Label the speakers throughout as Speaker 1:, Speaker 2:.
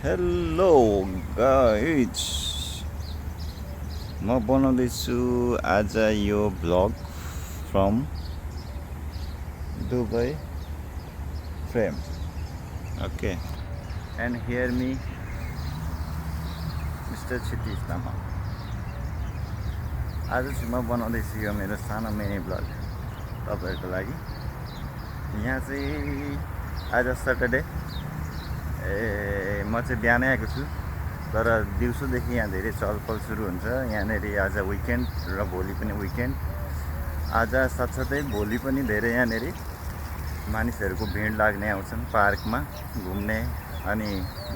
Speaker 1: Hello guys, म बनाउँदैछु आज यो blog from Dubai frame. Okay, and here me mister Kshitij Tamang. आज चाहिँ म बनाउँदैछु यो मेरो सानो मिनी ब्लग तपाईँहरूको लागि. यहाँ चाहिँ आज सटरडे, म चाहिँ बिहानै आएको छु, तर दिउँसोदेखि यहाँ धेरै चहलपहल सुरु हुन्छ. यहाँनिर आज विकेन्ड र भोलि पनि विकेन्ड. आज साथसाथै भोलि पनि धेरै यहाँनिर मानिसहरूको भिड लाग्ने आउँछन् पार्कमा घुम्ने, अनि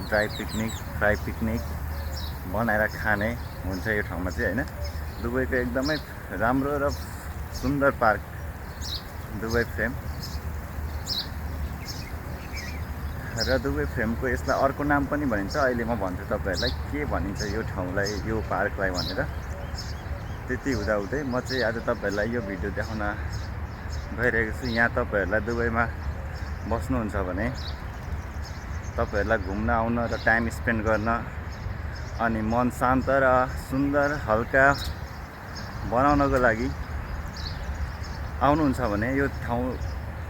Speaker 1: ड्राई पिकनिक, फ्राई पिकनिक बनाएर खाने हुन्छ यो ठाउँमा चाहिँ होइन. दुबईको एकदमै राम्रो र सुन्दर पार्क दुबई फ्रेम. र दुबई फ्रेमको यसलाई अर्को नाम पनि भनिन्छ. अहिले म भन्छु तपाईँहरूलाई के भनिन्छ यो ठाउँलाई, यो पार्कलाई भनेर. त्यति हुँदाहुँदै म चाहिँ आज तपाईँहरूलाई यो भिडियो देखाउन गइरहेको छु. यहाँ तपाईँहरूलाई दुबईमा बस्नुहुन्छ भने तपाईँहरूलाई घुम्न आउन र टाइम स्पेन्ड गर्न, अनि मन शान्त र सुन्दर हल्का बनाउनको लागि आउनुहुन्छ भने यो ठाउँ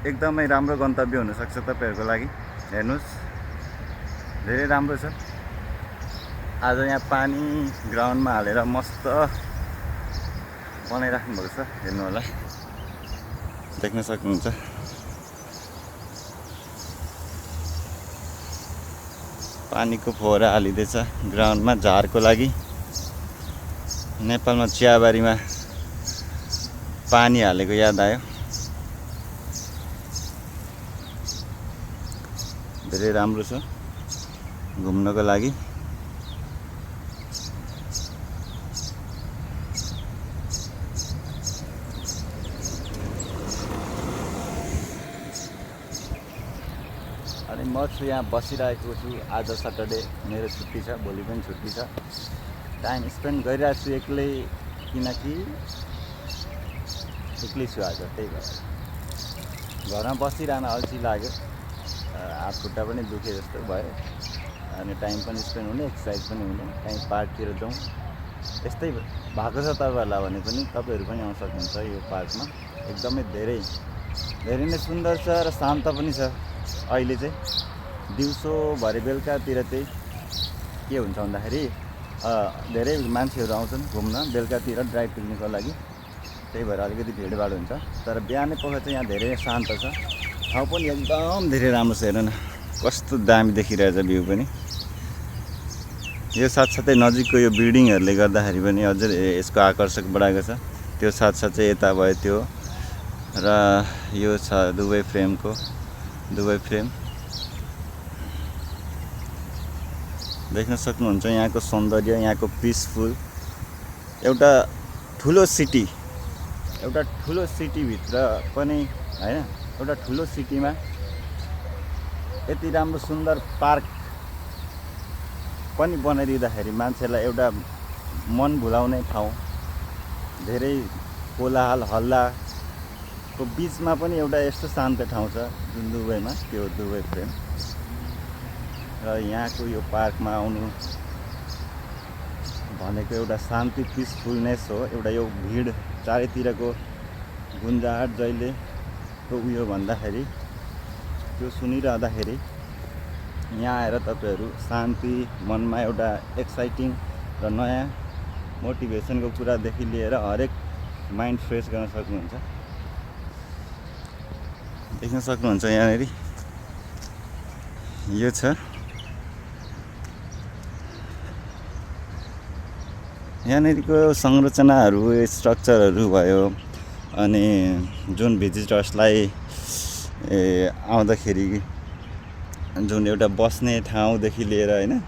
Speaker 1: एकदमै राम्रो गन्तव्य हुनसक्छ तपाईँहरूको लागि. हेर्नुहोस्, धेरै राम्रो छ. आज यहाँ पानी ग्राउन्डमा हालेर मस्त बनाइराख्नु भएको छ. हेर्नु होला, देख्न सक्नुहुन्छ. पानीको फोहरा हालिँदैछ ग्राउन्डमा झारको लागि. नेपालमा चियाबारीमा पानी हालेको याद आयो. धेरै राम्रो छ घुम्नको लागि. अनि म चाहिँ यहाँ बसिरहेको छु. आज सटरडे, मेरो छुट्टी छ, भोलि पनि छुट्टी छ. टाइम स्पेन्ड गरिरहेको छु एक्लै, किनकि एक्लै छु आज. त्यही भएर घरमा बसिरहन अल्छी लाग्यो, हात खुट्टा पनि दुखे जस्तो भयो. अनि टाइम पनि स्पेन्ड हुने, एक्सर्साइज पनि हुने, कहीँ पार्कतिर जाउँ यस्तै भएको छ. तपाईँहरूलाई भने पनि तपाईँहरू पनि आउन सक्नुहुन्छ यो पार्कमा. एकदमै धेरै नै सुन्दर छ र शान्त पनि छ. अहिले चाहिँ दिउँसो भरे बेलुकातिर चाहिँ के हुन्छ भन्दाखेरि धेरै मान्छेहरू आउँछन् घुम्न बेलुकातिर ड्राई पिकनिकको लागि. त्यही भएर अलिकति भिडभाड हुन्छ. तर बिहानै पख चाहिँ यहाँ धेरै शान्त छ. ठाउँ पनि एकदम धेरै राम्रो छ. हेर न कस्तो दामी देखिरहेछ भ्यू पनि. यो साथसाथै नजिकको यो बिल्डिङहरूले गर्दाखेरि पनि अझै यसको आकर्षक बढाएको छ. त्यो साथसाथै यता भयो त्यो, र यो छ दुबई फ्रेमको दुबई फ्रेम. देख्न सक्नुहुन्छ यहाँको सौन्दर्य, यहाँको पिसफुल. एउटा ठुलो सिटीभित्र पनि होइन, एउटा ठुलो सिटीमा यति राम्रो सुन्दर पार्क पनि बनाइदिँदाखेरि मान्छेलाई एउटा मन भुलाउने ठाउँ, धेरै कोलाहल हल्लाको बिचमा पनि एउटा यस्तो शान्त ठाउँ छ जुन दुबईमा, त्यो दुबई फ्रेम. र यहाँको यो पार्कमा आउनु भनेको एउटा शान्ति, पिसफुलनेस हो. एउटा यो भिड चारैतिरको गुन्जाहाट जहिलेको उयो भन्दाखेरि, त्यो सुनिरहँदाखेरि यहाँ आएर तपाईँहरू शान्ति, मनमा एउटा एक्साइटिङ र नयाँ मोटिभेसनको कुरादेखि लिएर हरेक माइन्ड फ्रेस गर्न सक्नुहुन्छ. देख्न सक्नुहुन्छ यहाँनिर यो छ. यहाँनिरको संरचनाहरू, स्ट्रक्चरहरू भयो, अनि जुन भिजिटर्सलाई आउँदाखेरि जुन एउटा बस्ने ठाउँदेखि लिएर होइन,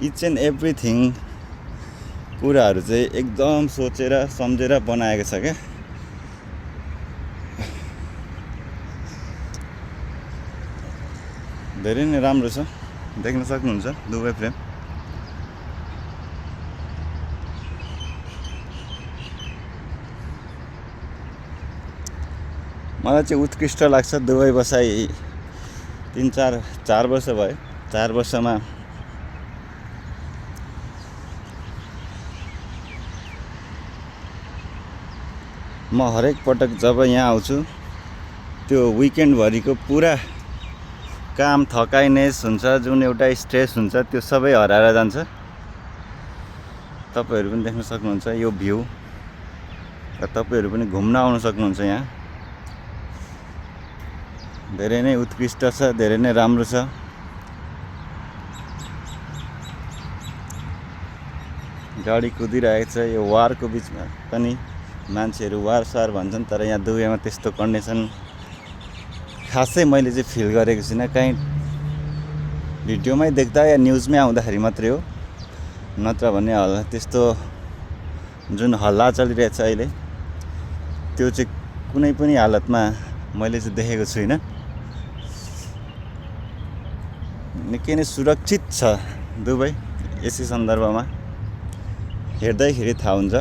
Speaker 1: इच एन्ड एभ्रिथिङ कुराहरू चाहिँ एकदम सोचेर सम्झेर बनाएको छ क्या. धेरै नै राम्रो छ. देख्न सक्नुहुन्छ दुबई फ्रेम. मलाई चाहिँ उत्कृष्ट लाग्छ दुबई बसाइ. 4 वर्ष भयो. 4 वर्षमा म हरेक पटक जब यहाँ आउँछु त्यो विकेन्डभरिको पुरा काम थकाइनेस हुन्छ, जुन एउटा स्ट्रेस हुन्छ त्यो सबै हराएर जान्छ। तपाईहरू पनि देख्न सक्नुहुन्छ यो भ्यू, र तपाईहरू पनि घुम्न आउन सक्नुहुन्छ। यहाँ धेरै नै उत्कृष्ट छ, धेरै नै राम्रो छ। गाडी कुदिरहेको छ यो वारको बिचमा पनि। मान्छेहरू वार सार भन्छन्, तर यहाँ दुबईमा त्यस्तो कन्डिसन खासै मैले चाहिँ फिल गरेको छुइनँ। कहीँ भिडियोमै देख्दा या न्युजमै आउँदाखेरि मात्रै हो, नत्र भने त्यस्तो जुन हल्ला चलिरहेछ अहिले त्यो चाहिँ कुनै पनि हालतमा मैले चाहिँ देखेको छुइनँ। निकै नै सुरक्षित छ दुबई। यसै सन्दर्भमा हेर्दैखेरि थाहा हुन्छ।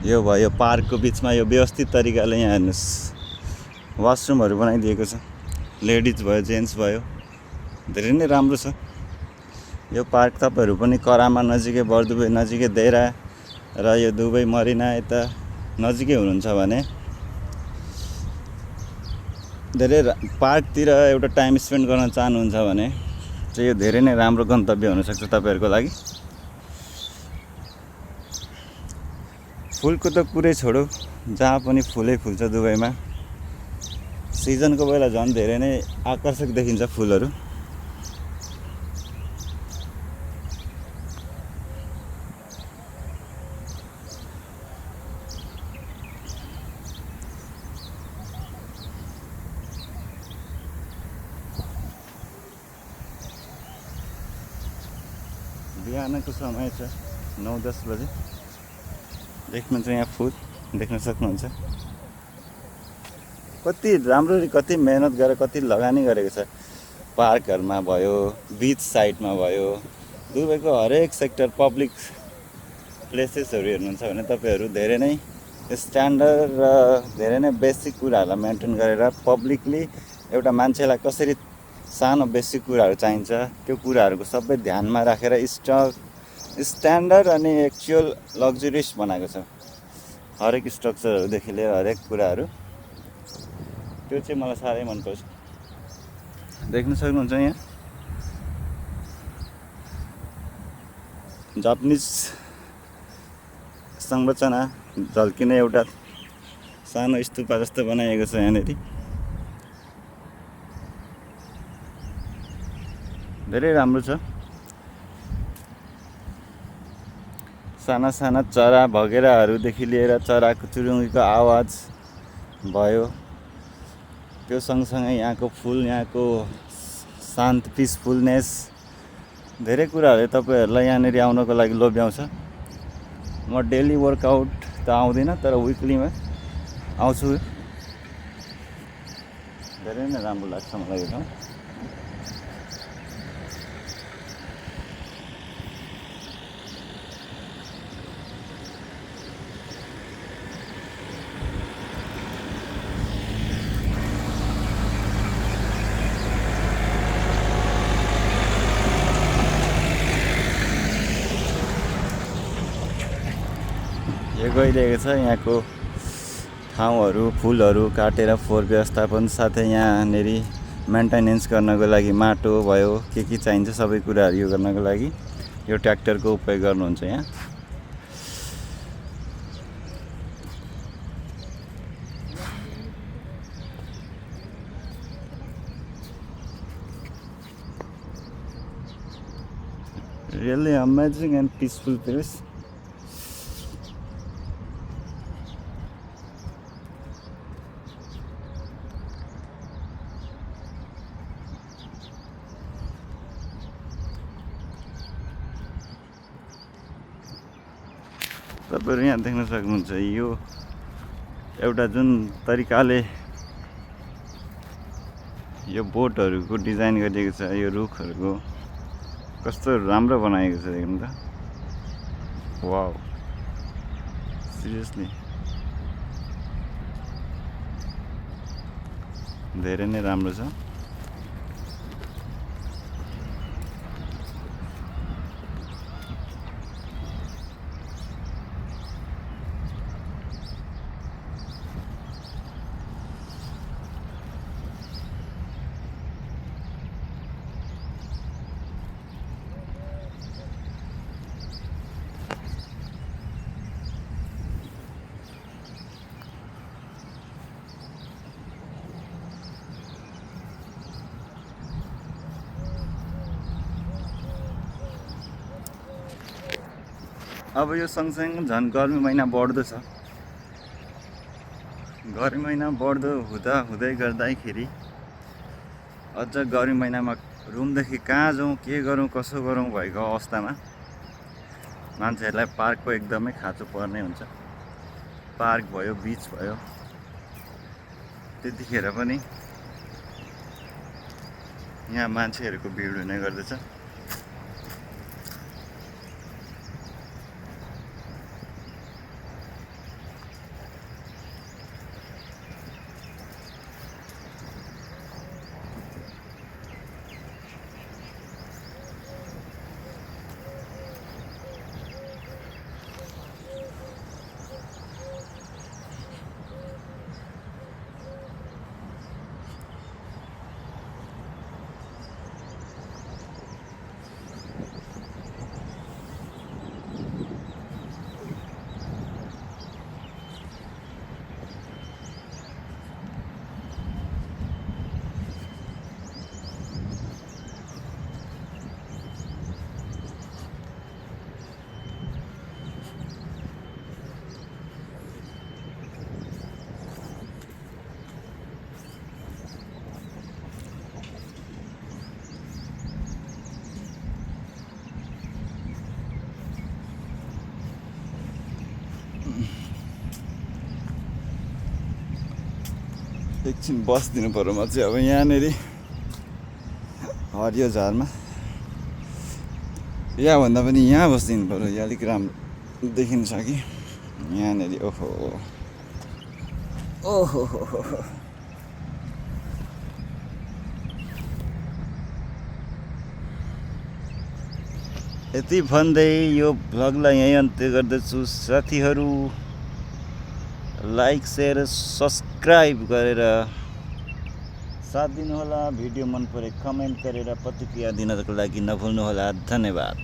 Speaker 1: यो भयो पार्कको बिचमा यो व्यवस्थित तरिकाले यहाँ हेर्नुहोस् वासरुमहरू बनाइदिएको छ। लेडिज भयो, जेन्ट्स भयो, धेरै नै राम्रो छ यो पार्क। तपाईँहरू पनि करामा नजिकै, बरदुबई नजिकै, देरा र यो दुबई मरिना यता नजिकै हुनुहुन्छ भने धेरै पार्कतिर एउटा टाइम स्पेन्ड गर्न चाहनुहुन्छ भने चाहिँ यो धेरै नै राम्रो गन्तव्य हुनसक्छ तपाईँहरूको लागि। फुलको त कुरै छोडो, जहाँ पनि फुलै फुल्छ दुबईमा। सिजनको बेला झन् धेरै नै आकर्षक देखिन्छ फुलहरू। बिहानको समय छ 9-10 बजे। देख्नुहुन्छ यहाँ फुल देख्न सक्नुहुन्छ। कति राम्ररी, कति मेहनत गरेर, कति लगानी गरेको छ। पार्कहरूमा भयो, बिच साइडमा भयो, दुबईको हरेक सेक्टर पब्लिक प्लेसेसहरू हेर्नुहुन्छ भने तपाईँहरू धेरै नै स्ट्यान्डर्ड र धेरै नै बेसिक कुराहरूलाई मेन्टेन गरेर पब्लिकली एउटा मान्छेलाई कसरी सानो बेसिक कुराहरू चाहिन्छ त्यो कुराहरूको सबै ध्यानमा राखेर स्ट्यान्डर्ड अनि एक्चुअल लग्जरियस बनाएको छ। हरेक स्ट्रक्चरहरूदेखि लिएर हरेक कुराहरू, त्यो चाहिँ मलाई साह्रै मनपर्छ। देख्न सक्नुहुन्छ यहाँ जापानिज संरचना झल्किने एउटा सानो स्तूपा जस्तो बनाइएको छ यहाँनिर। धेरै राम्रो छ। साना साना चरा भगेराहरूदेखि लिएर चराको चुरुङ्गीको आवाज भयो, त्यो सँगसँगै यहाँको फुल, यहाँको शान्त पिसफुलनेस, धेरै कुराहरूले तपाईँहरूलाई यहाँनिर आउनको लागि लोभ्याउँछ। म डेली वर्कआउट त आउँदिनँ, तर विकलीमा आउँछु। धेरै नै राम्रो लाग्छ मलाई यो ठाउँ। यो गइरहेको छ यहाँको ठाउँहरू, फुलहरू काटेर फोहोर व्यवस्थापन, साथै यहाँनिर मेन्टेनेन्स गर्नको लागि माटो भयो, के चाहिन्छ सबै कुराहरू यो गर्नको लागि यो ट्र्याक्टरको उपयोग गर्नुहुन्छ यहाँ। Really amazing and peaceful place. तपाईहरु यहाँ देख्न सक्नुहुन्छ यो एउटा जुन तरिकाले यो बोटहरुको डिजाइन गरिएको छ, यो रुखहरुको कस्तो राम्रो बनाएको छ हेर्नु त। वाउ, सिरियसली धेरै नै राम्रो छ। अब यो सँगसँगै झन् गर्मी महिना बढ्दो छ। गर्मी महिना बढ्दो हुँदै गर्दाखेरि अझ गर्मी महिनामा रुमदेखि कहाँ जाउँ, के गरौँ, कसो गरौँ भएको अवस्थामा मान्छेहरूलाई पार्कको एकदमै खाँचो पर्ने हुन्छ। पार्क भयो, बिच भयो, त्यतिखेर पनि यहाँ मान्छेहरूको भिड हुने गर्दछ। एकछिन बस्दिनु पर्यो म चाहिँ अब यहाँनिर हरियो झारमा। यहाँभन्दा पनि यहाँ बस्दिनु पर्यो, यहाँ अलिक राम्रो देखिन्छ कि यहाँनिर। ओहो ओहो हो यति भन्दै यो भ्लगलाई यहीँ अन्त्य गर्दछु साथीहरू। लाइक, शेयर, सब्सक्राइब गरेर साथ दिनुहोला। भिडियो मन परे कमेन्ट गरेर प्रतिक्रिया दिनको लागि नभुल्नुहोला। धन्यवाद।